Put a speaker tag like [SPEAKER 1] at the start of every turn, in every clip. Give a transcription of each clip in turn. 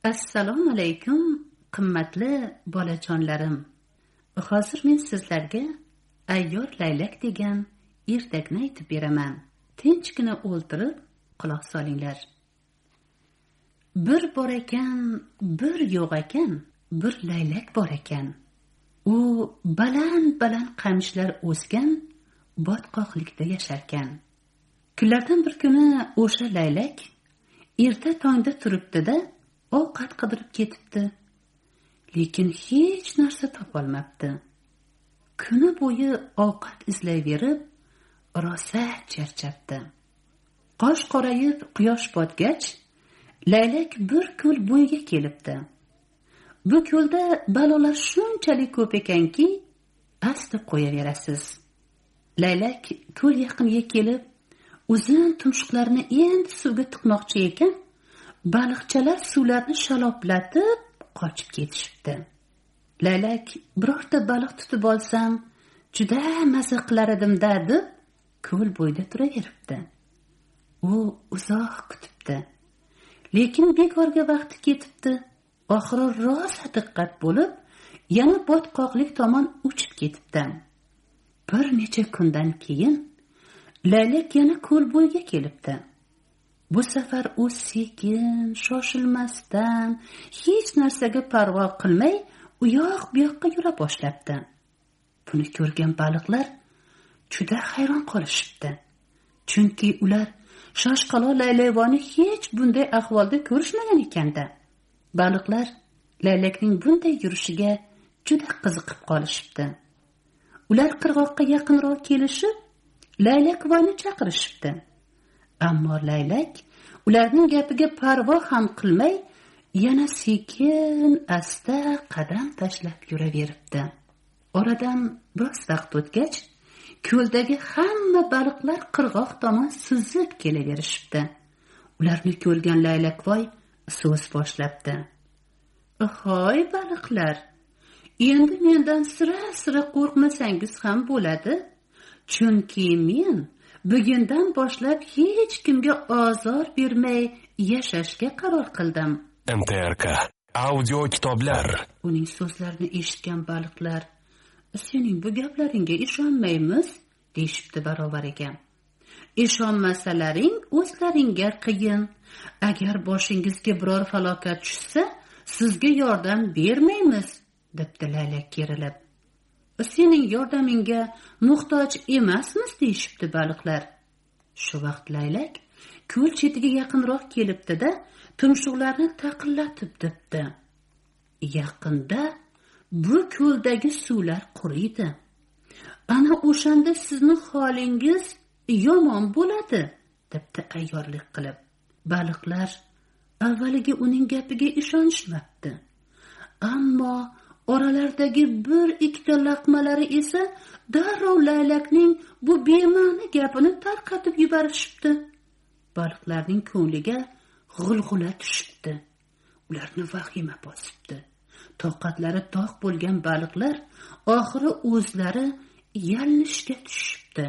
[SPEAKER 1] Assalomu alaykum, qimmatli bolajonlarim. Hozir men sizlarga Ayyor laylak degan ertakni aytib beraman. Tinchgina o'ltirib quloq solinglar. Bir bor ekan, bir yo'q ekan, bir laylak bor ekan. U baland-baland qamishlar o'sgan botqoqlikda yasharkan. Kunlardan bir kuni o'sha laylak erta tongda turibdi-da, ovqat qidirib ketibdi. Lekin hech narsa topolmabdi. Kuni bo'yi ovqat izlayverib, rosa charchabdi. Qosh qorayib quyosh botgach, laylak bir ko'l bo'yiga kelibdi. Bu ko'lda balolar shunchalik ko'p ekanki, asti qo'yaverasiz. Laylak ko'l yaqiniga kelib, uzun tumshuqlarini endi suvga tiqmoqchi ekan, baliqchalar suvlarni shaloplatib qochib ketishibdi. Laylak birorta baliq tutib olsam, juda maza qilar edim-da deb ko'l bo'yida turaveribdi. U uzoq kutibdi. Lekin bekorga vaqti ketibdi. Oxiri rosa diqqat bo'lib, yana botqoqlik tomon uchib ketibdi. Bir necha kundan keyin laylak yana ko'l bo'yiga kelibdi. Bu safar u sekin, shoshilmasdan, hech narsaga parvo qilmay, u yoq bu yoqqa yura boshlabdi. Buni ko'rgan baliqlar juda hayron qolishibdi. Chunki ular shoshqaloq laylayvonni hech bunday ahvolda ko'rishmagan ekanda. Baliqlar laylakning bunday yurishiga juda qiziqib qolishibdi. Ular qirg'oqqa yaqinroq kelishib, laylakvoyni chaqirishibdi. Ammo laylak ularning gapiga parvo ham qilmay, yana sekin asta qadam tashlab yuraveribdi. Oradan biroz vaqt o'tgach, ko'ldagi hamma baliqlar qirg'oq tomon suzib kelaverishibdi. Ularni ko'rgan laylakvoy so'z boshlabdi. "Hoy baliqlar, endi mendan sira-sira qo'rqmasangiz ham bo'ladi, chunki men bugundan boshlab hech kimga ozor bermay yashashga qaror qildim."
[SPEAKER 2] MTRK audio kitoblar.
[SPEAKER 1] Uning so'zlarini eshitgan baliqlar, "Sening bu gaplaringga ishonmaymiz", deyishibdi barovariga. "Ishonmasalaring o'zlaringga qiyin. Agar boshingizga biror falokat tushsa, sizga yordam bermaymiz", debdi laylak kerilib. "Sening yordamingga muhtoj emasmiz", deyishibdi baliqlar. Shu vaqt laylak ko'l chetiga yaqinroq kelibdi-da, tumshuqlarini taqillatib debdi. "Yaqinda bu ko'ldagi suvlar quriydi. Ana o'shanda sizni holingiz yomon bo'ladi", debdi ayyorlik qilib. Baliqlar avvaliga uning gapiga ishonishmabdi. Ammo oralaridagi bir ikkita laqmalari esa darrov laylakning bu bema'ni gapini tarqatib yuborishibdi. Baliqlarning ko'ngliga g'ulg'ula tushibdi. Ularni vahima bosibdi. Toqatlari toq bo'lgan baliqlar oxiri o'zlari yalinishga tushibdi.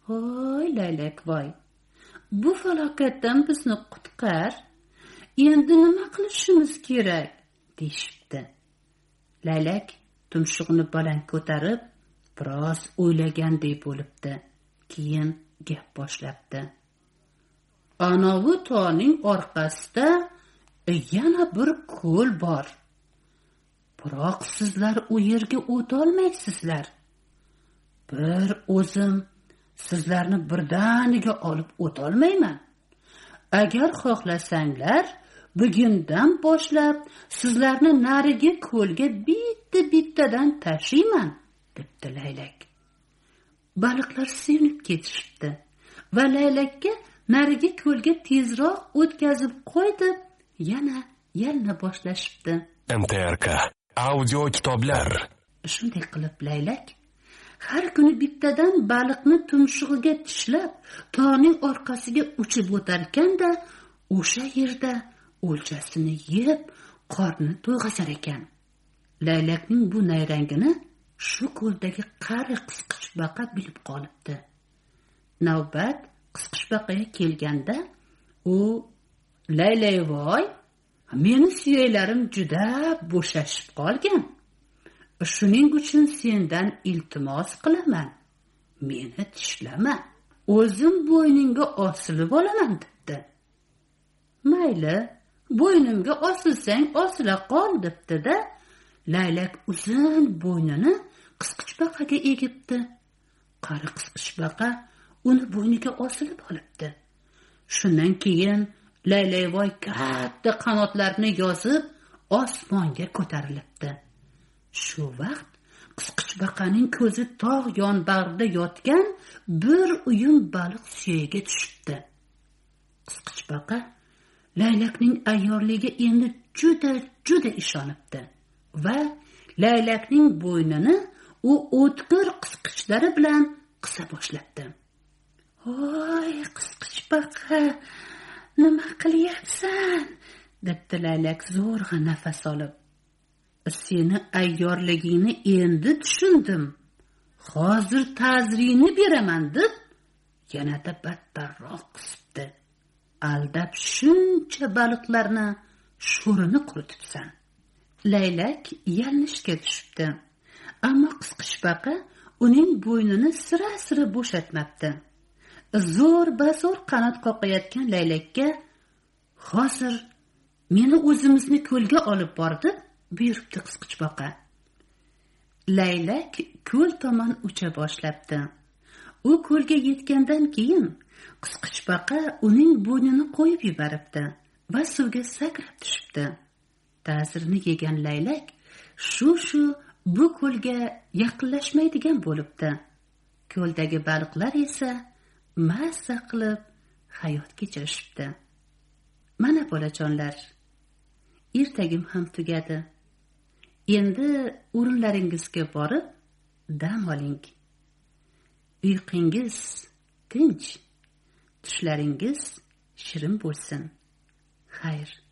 [SPEAKER 1] "Voy laylakvoy, bu falokatdan bizni qutqar. Endi nima qilishimiz kerak?" deyishibdi. Laylak tumshug'ini baland ko'tarib, biroz o'ylagandek bo'libdi. Keyin gap boshlabdi. "Anovi tog'ning orqasida yana bir ko'l bor. Biroq sizlar u yerga o'tolmaysizlar. Bir o'zim sizlarni birdaniga olib o'tolmayman. Agar xohlasanglar, bugundan boshlab sizlarni narigi ko'lga bitta-bittadan tashiyman", debdi laylak. Baliqlar sevinib ketishibdi va laylakka narigi ko'lga tezroq o'tkazib qo'y deb yana yalina boshlashibdi.
[SPEAKER 2] MTRK audio kitoblar.
[SPEAKER 1] Shunday qilib laylak har kuni bittadan baliqni tumshug'iga tishlab, tog'ning orqasiga uchib o'tarkan-da, o'sha yerda o'ljasini yeb, qornini to'yg'azar ekan. Laylakning bu nayrangini shu ko'ldagi qari qisqichbaqa bilib qolibdi. Navbat qisqichbaqaga kelganda, u "Laylayvoy, Meni suyaklarim juda bo'shashib qolgan. Shuning uchun sendan iltimos qilaman. Meni tishlama. O'zim bo'yningga osilib olaman debdi. Mayli, bo'ynimga osilsang osila qol debdi-da, laylak uzun bo'ynini qisqichbaqaga egibdi. Qari qisqichbaqa uni bo'yniga osilib olibdi. Shundan keyin Laylakvoy katta qanotlarini yozib osmonga ko'tarilibdi. Shu vaqt qisqichbaqaning ko'zi tog' yonbag'rida yotgan bir uyum baliq suyagiga tushibdi. Qisqichbaqa laylakning ayyorligiga endi juda juda ishonibdi va laylakning bo'ynini u o'tkir qisqichlari bilan qisa boshlabdi. "Voy, qisqichbaqa, nima qilyapsan?" debdi laylak zo'rg'a nafas olib. "Seni ayyorligingni endi tushundim. Hozir ta'ziringni beraman" deb yanada battarroq qisibdi. "Aldab shuncha baliqlarni sho'rini quritibsan." Laylak yalinishga tushibdi. Ammo qisqichbaqa uning bo'ynini sira-sira bo'shatmabdi. Zo'r bazo'r qanot qoqayotgan laylakka "Hozir meni o'zimizni ko'lga olib bor" deb buyuribdi qisqichbaqa. Laylak ko'l tomon ucha boshlabdi. U ko'lga yetgandan keyin qisqichbaqa uning bo'ynini qo'yib yuboribdi va suvga sakrab tushibdi. Ta'zirini yegan laylak shu bu ko'lga yaqinlashmaydigan bo'libdi. Ko'ldagi baliqlar esa mazza qilib hayot kechirishibdi. Mana bolajonlar, ertagim ham tugadi. Endi o'rinlaringizga borib dam oling. Uyqingiz tinch, tushlaringiz shirin bo'lsin. Xayr.